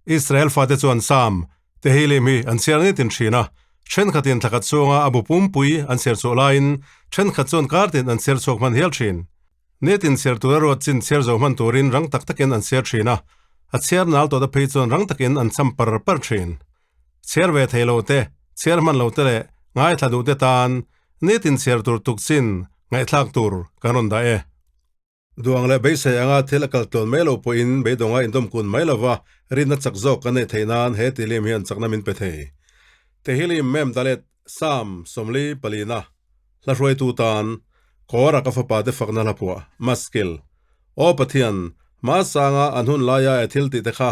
Israel fate chuan Sam, Tehillim hi an chhiar nitin thin a, thenkhatin thlakhat chhunga a bu pumpui an chhiar chhuah laiin thenkhat chuan kartin an chhiar chhuak hman hial thin. Nitin chhiar tura ruat chin chhiar zo hman turin rang tak takin an chhiar thin a, a chhiar nal tawhte phei chuan rang takin an cham par par thin. Chhiar ve thei lo te, chhiar hman lo te leh ngaithla duh te tan nitin chhiar tur tuk chin ngaihthlak tur kan rawn dah e. Duang leh beisei anga thil a kal tlawn mai lo pawhin beidawnga indawmkun mai lova rinna chak zawk kan neih theih nan he tilim hian chakna min pe thei. Tehillim Mem Dalet Sam 44 palina hla hruaitu tan Kawra ka fapa te fakna hla phuah Maskil Aw Pathian, hma sanga an hun laia e thil tih te kha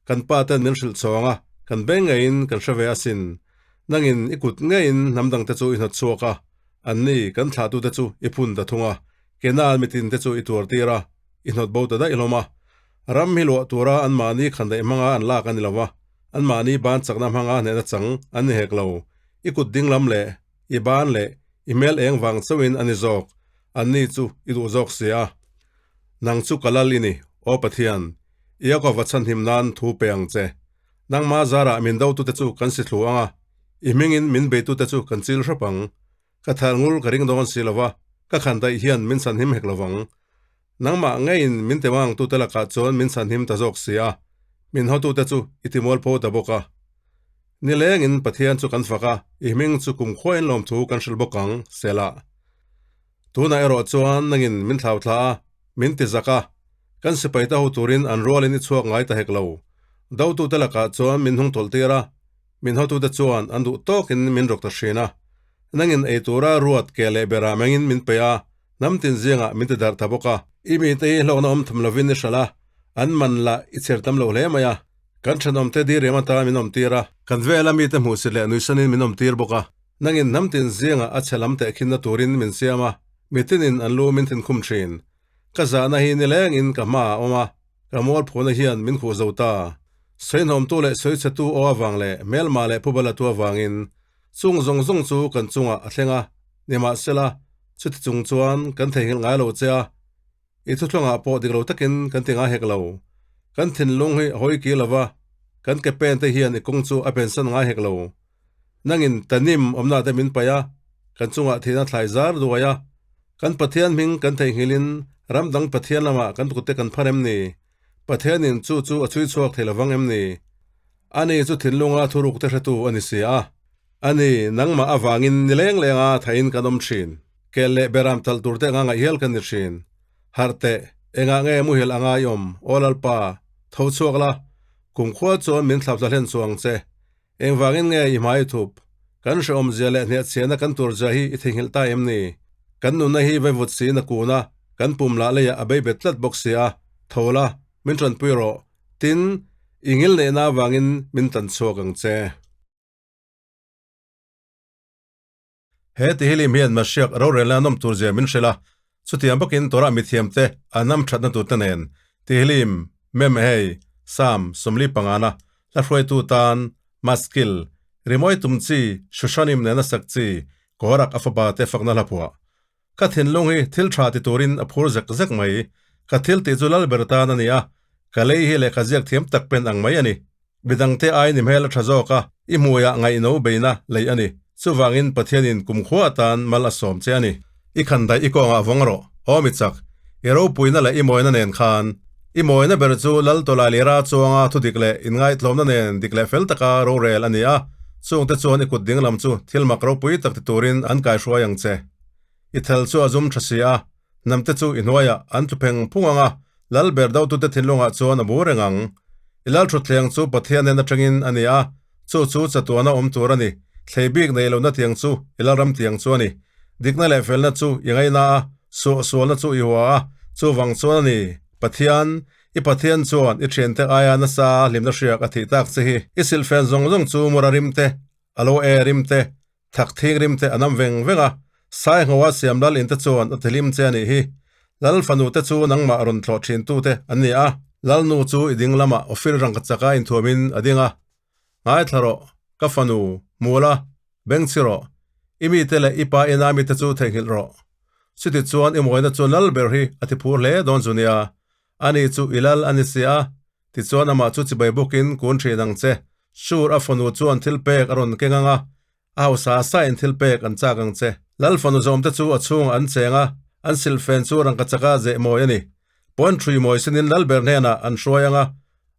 Kan pa ten min hrilh chhawng a, kan beng ngeiin kan hre ve asin. Nangin i kut ngeiin hnam dangte chu i hnawt chhuak a, anni kan thlahtute chu i phun ta thung a, Kenan mitin te chu i tuar tir a, i hnawt bo ta daih hlawm a. Ram hi luah tura anmahni khandaih hmanga an lak a ni lo va, anmahni ban chakna hmanga hnehna chang an ni hek lo. I kut dinglam leh i ban leh i hmel eng vang chauhin a ni zawk, anni chu i duh zawk si a. Nang chu ka lal i ni, Aw Pathian, Iakova chhanhim nan thu pe ang che. Nangma zarah min dotute chu kan si thlu ang a, i hmingin min beitute chu kan chil hrep ang. Ka thar ngur ka ring dawn si lo va, ka khan daih hian min chhanhim hek lo vang. Nangmah ngeiin min temangtute lakah chuan min chhanhim ta zawk si a, min hawtute chu i timualpho ta bawk a. Nilengin Pathian chu kan fak a, i hming chu kumkhuain lawmthu kan hrilh bawk ang, Selah. Tunah erawh chuan nangin min thlau thla a, min ti zak a, kan sipai ta ho turin an rualin i chhuak ngai ta hek lo. Dotute lakah chuan min hnung tawlh tir a, min hotute chuan an duh tawkin min rawk ta hrin a. Nangin ei tura ruat ke leh berah mengin min pe a, hnam tin zingah min ti darh ta bawk a. I mite hi hlawkna awm tham lovin i hralh a, an man lah i chher tam lo hle mai a. Kan thenawmte diriam atan min awm tir a. Kan vela mite hmuhsit leh nuihsanin min awm tir bawk a. Nangin hnam tin zingah a chhe lam tehkhinna turin min siam a, mitinin an lu min thinkhum thin. Ka zahna hi nilengin ka hmaah a awm a, ka mualphuna hian min khuh zo ta. Sawihnawmtu leh sawichhetu aw avang leh hmelma leh phubalatu avangin chung zawng zawng chu kan chungah a thleng a, nimahsela, chuti chung chuan kan theihnghilh ngai lo che a, I thuthlawngah pawh dik lo takin kan ti ngai hek lo. Kan thinlung hi a hawi kir lo va, kan ke pen te hian i kawng chu a pensan ngai hek lo. Nangin tanim awmna te min paih a, kan chungah thihna thlai zar duai a. Kan Pathian hming kan theihnghilhin ram dang Pathian lamah kan kut te kan phar em ni? Pathianin chu chu a chhui chhuak thei lovang em ni? Ani chu thinlunga thuruk te hretu a ni si a. Ani, nangmah avangin ni leng lenga thaiin kan awm thin. Kel leh beram talh tur te anga ngaih hial kan ni thin. Harh teh, engah nge muhil anga i awm, Aw Lalpa, tho chhuak la, kumkhua chuan min thlauhthla hlen chu ang che. Engvangin nge i hmai thup? Kan hrehawmzia leh hnehchhiahna kan turzia hi i theihnghilh ta em ni? Kan nunna hi vaivut siin a kun a, kan pum lah leiah a beibet tlat bawk si a, tho la, min tanpui rawh, tin, i ngilneihna avangin min tan chhuak ang che. He tihilim hian Mashiach rorelna an awm turzia min hrilh a, chutiang bawkin Torah mithiamte an am thatna turte nen tihilim, Mem hei, Sam, 45na, hla hruaitu tan, Maskil, rimawi tum chi, Shushanim nena sak chi, Korak a fapa te fakna hla phuah. Ka thinlung hi thil tha ti turin a phur zek zek mai. Ka thil tih chu lal ber tan a ni a, ka lei hi lehkha ziak thiam tak pen ang mai a ni. Midangte aiin i hmel a tha zawk a, i hmuiah ngaihno beina lei a ni. Chuvangin Pathianin kumkhua atan mal a sawm che a ni. I khandaih i kawngah vawng rawh, aw mi chak. I ropuina leh i mawina nen khan. I mawina ber chu Lal Tawlailira chuanga thudik leh inngaihtlawmna nen dik leh fel taka rorel a ni a, chungte chuan i kut dinglam chu thil mak ropui tak ti turin an kaihruai ang che. I thel chu a zum tha si a, hnamte chu i hnuaiah an tlu pheng phung ang a, Lal ber dotute thinlungah chuan a bu reng ang. I Lal thutthleng chu Pathian nen atangin a ni a, chu chu chatuana awm tur a ni. Thlei bik nei lohna tiang chu i Lalram tiang chu a ni. Dikna leh felna chu i ngaina a, suahsualna chu i hua a, chuvang chuan a ni, Pathian, i Pathian chuan i thiante aia nasa hlimna hriak a thih tak che hi. I silhfen zawng zawng chu mura rim te, aloe rim te, thak thing rim te a nam veng veng a, Sainghoa siam lal in te chuan a tihlim che a nih hi. Lal fanu te chu nangmah rawn thlawh thin tu te an ni a. Lalnu chu i ding lamah Ophir rangka chaka inthuamin a ding a, Ngaithla rawh, ka fanu, mula, bengchhi rawh, i mite leh i pa ina mite chu theihnghilh rawh. Chuti chuan i mawina chu lal ber hi a ti phur hle dawn chu nia, ani chu i lal a ni si a. Tichuan amah chu chibai bawkin kun thin ang che. Shur a fanu chuan thil pek a rawn keng ang a, a hausa sa in thil pek an chak ang che. Lal fanu zawmte chu a chhungah an cheng a, an silhfen chu rangka chaka zeh mawi a ni. Pawn ṭhui mawi sinin lal ber hnenah an hruai ang a,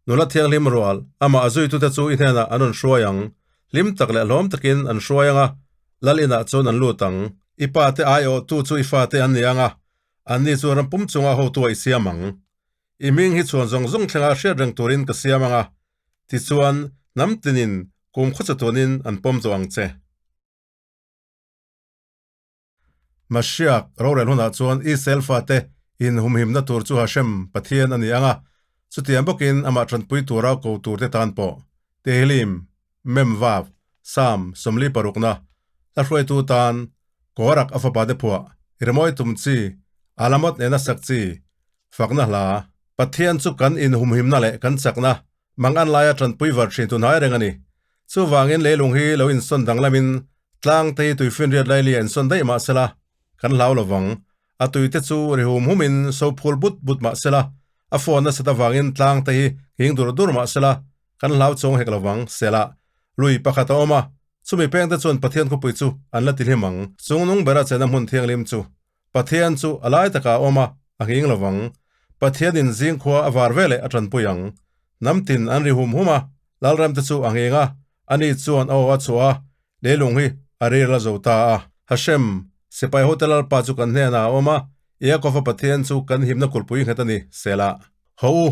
nula thianghlim rual, amah a zuitute chu i hnenah an rawn hruai ang. Hlim tak leh hlawm takin an hruai ang a, lal inah chuan an lut ang. I pate aiawhtu chu i fate an ni ang a, anni chu ram pum chunga hotua i siam ang. I hming hi chhuan zawng zawng thlenga hriat reng turin ka siam ang a, tichuan hnam tinin kum khawcha tuanin an pawm tawh ang che. Mashiach rorel hunah chuan Israel fate inhumhimna tur chu Hashem, Pathian a ni ang a, chutiang bawkin amah tanpui tura ko turte tan pawh Tehillim, Mem Vav, Psalm 46na, hla hruaitu tan Korak a fapa te phuah, rimawi tum chi, Alamot nena sak chi, fakna hla. Pathian chu kan inhumhimna leh kan chakna Mangan laia tanpui var thin tun hai reng a ni. Chuvangin leilung hi lo insawn danglamin tlang te hi tuifinriat laili a insawn daih mah sela, kan hlau lo vang. A tui te chu ri hum humin so phul but but mah sela, a phone nasat avangin tlang te hi nghing dur dur mah sela, kan hlau chuang hek lo vang. Sela, lui pakhat a awm a, chumi peng te chuan Pathian khawpui chu an la ti hlim ang. Chungnung bera chena hmun thianghlim chu Pathian chu a lai takah a awm a, a nghing lo vang. Pathianin zing khua a var veleh a tanpui ang. Hnam tin an ri hum hum a, Lalramte chu a nghing a, ani chuan a aw a chhuah a, leilung hi a rir la zo ta a. Hashem, sipai hote Lalpa chu kan hnenah a awm a, Yaakova Pathian chu kan himna kulhpui nghet a ni, Selah. Haw u,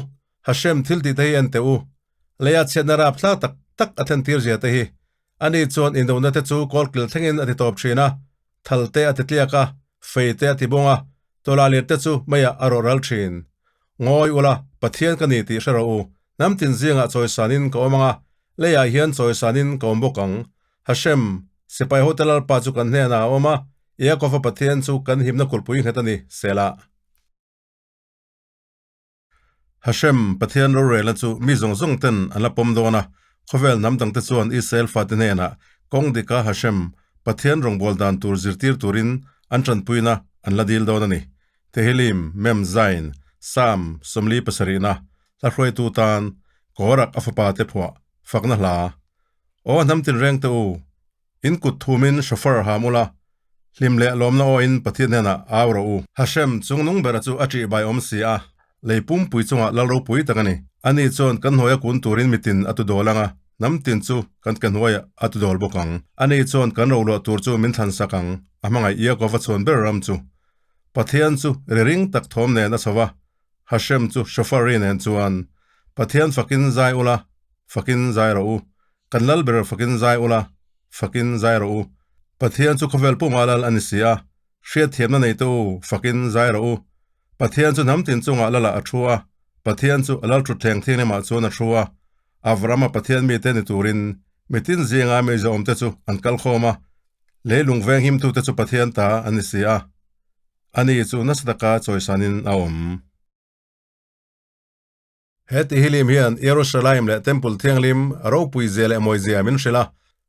Hashem thil tih te hi en teh u. Leia chhiatna rapthlak tak tak a thlentir zia te hi. Ani chuan indona te chu kawlkil thlengin a ti tawp thin a, thal te a ti tliak a, fei te a ti bawng a, tawlalir te chu meiah a rawh ral thin. Ngawi ula, Pathian ka ni tih hre rawh u, hnam tin zingah chawisanin ka awm ang a, leiah hian chawisanin ka awm bawk ang. Hashem, sipai hote Lalpa chu kan hnenah a awm a, Yaakova Pathian chu kan himna kulhpui nghet a ni, Selah. Hashem, Pathian rorelna chu mi zawng zawng ten an la pawm dawn a, khawvel hnam dangte chuan Israel fate hnenah kawng dika Hashem, Pathian rawngbâwl dan tur zirtir turin an ṭanpuina an la dil dawn a ni. Tehillim, Mem Zain, Psalm 77na, hla hruaitu tan, Korak a fapate phuah, fakna hla. Aw hnam tinreng te u! In kut thumin shofar ham ula, hlim leh lawmna awin Pathian hnenah au rawh u. Hashem chungnung bera chu a ṭih bai awm si a, lei pumpui chungah lal ropui tak a ni. Ani chuan kan hnuaia kun turin mitin a tu dawl ang a, hnam tin chu kan ke hnuaiah a tu dawl bawk ang. Ani chuan kan roluah tur chu min thlan sak ang, a hmangaih Yaakova chhuan ber ram chu. Pathian chu ri ring tak thawm nen a chho va, Hashem chu shofar ri nen chuan, Pathian fakin zai ula, fakin zai rawh u. Kan lal ber fakin zai ula, fakin zai rawh u. Pathian chu khawvel pumah lal a ni si a, hriatthiamna nei te u, fakin zai rawh u. Pathian chu hnam tin chungah lalah a thu a, Pathian chu a lal thutthleng thianghlimah chuan a thu a. Avrama Pathian mite ni turin mitin zinga mi zawmte chu an kal khawm a, leilung venghimtute chu Pathian ta an ni si a, ani chu nasa taka chawisanin a awm. He tihlim hian Jerusalem leh Temple Thianghlim ropui zia leh mawi zia min hrilh a,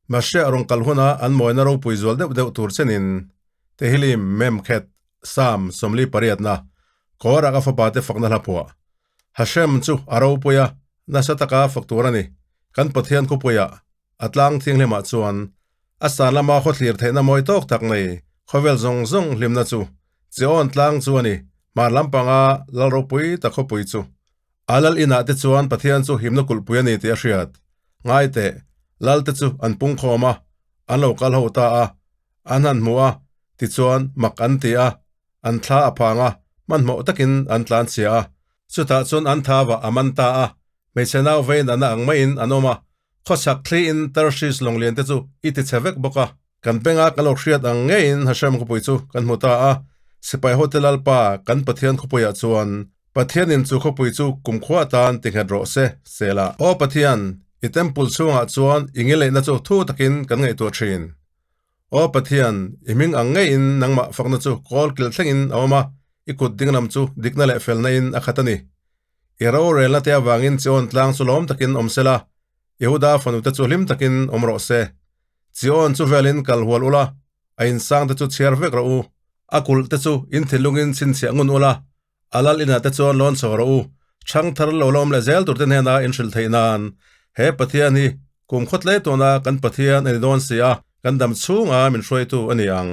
Masiah rawn kal huna an mawina ropui zual deuh deuh tur chenin Tehillim, Mem Khet, Psalm 48na, Korak a fapate fakna hla phuah. Hashem chu a ropui a, nasa taka fak tur a ni. Kan Pathian khawpuiah, a tlang thianghlimah chuan, a san lama khawthlir theihna mawi tawk tak nei, khawvel zawng zawng hlimna chu Zion tlang chu a ni, hmar lampanga lal ropui ta khawpui chu. A lal inah te chuan Pathian chu himna kulhpui a ni tih a hriat. Ngai teh, lal te chu an pung khawm a, an lo kal ho ta a, an han hmu a, tichuan mak an ti a, an thla a phang a, hmanhmawh takin an tlan chhia a. Chutah chuan an thavah a man ta a, hmeichhe nau vein a na ang maiin an awm a, Khawchhak thliin Tarshish lawnglian te chu i ti chhe vek bawk a. Kan benga kan lo hriat ang ngeiin Hashem khawpui chu kan hmu ta a, Sipai hote Lalpa kan Pathian khawpuiah chuan Pathianin chu khawpui chu kumkhua atan ti nghet rawh se, Selah. Aw Pathian, i temple chhungah chuan i ngileihna chu thu takin kan ngaihtuah thin. Aw Pathian, i hming ang ngeiin nangmah fakna chu kawl kil thlengin a awm a, i kut dinglam chu dikna leh felna in a khat a ni. I rorelna te avangin Zion tlang chu lawm takin awm sela, Yehuda fanute chu hlim takin awm rawh se. Zion chu velin kal hual ula, a insang te chu chhiar vek rawh u. A kulh te chu in thinlungin chhinchhiah ngun ula, a lal inah te chuan lawn chho rawh u. Ṭhangthar lo la awm leh zel turte hnena inhrilh theih nan he Pathian hi kum khawtlei tawna kan Pathian a ni dawn si a, kan dam chhunga min hruaitu a ni ang.